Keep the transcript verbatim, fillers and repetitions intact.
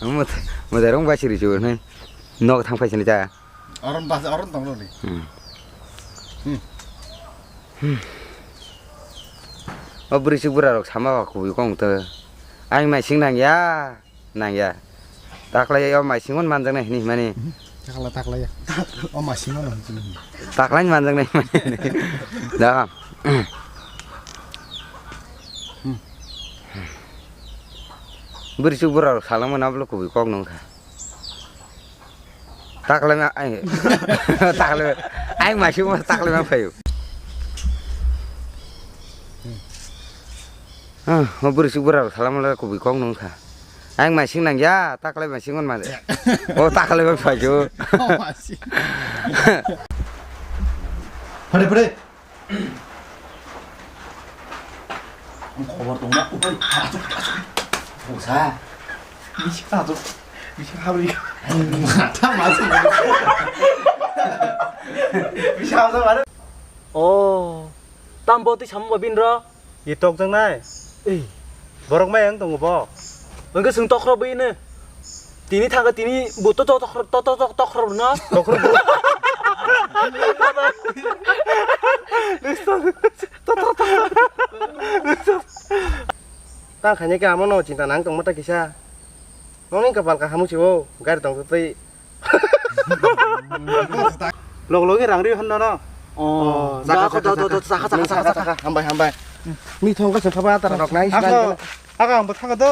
Mut-, mudarung bai siri chukur nai. Nok thang phai sini cha. Oron bas, oron tong roni. Hmm. Hmm. O bwrwi chuk bwra rok sama ba kubui kong to. Ang mai sing nang ya. Nang ya. Taklai o mai sing on manjak nai hini mani. Takla, takla ya. O mai sing on. Taklai manjak nai mani. Da. Bwrwi chuk bwra rok salangma nablo kubui kok nung kha. Taklai ma ai. Taklai. Ai mai sing on taklai ma phayu. Ah, o bwrwi chuk bwra rok salangma kubui kok nung kha. Ang mai sing nang ya, taklai mai sing on ma. O taklai ma phayu. O mai sing. Phare, phare. Ang khobor tongma, upai, asuk, asuk. Busa. Bisi asuk. Bisi habri. Mata masuk. Bisi habri mana? Oh, tambo twi samung ba bin ro? Ye tokjak nai. Ei, borok mai ang tongo bo. Wngkhe chwng tokhro bwino. Tini thangkhe tini bo to, to, tokhro, to, to, to, tokhro rwno. Tokhro bo. Tang khaina khe amo no chinta nang tongma ta kisa. Nongni kapal kaham se o, gari tong twi. Log logi rang ri honna no. Oh, chakha, chakha, chakha, chakha, chakha, chakha. Hambai, hambai. Mi thong ka chakha ba ta rok nai. Ako, ako ang bwthang do.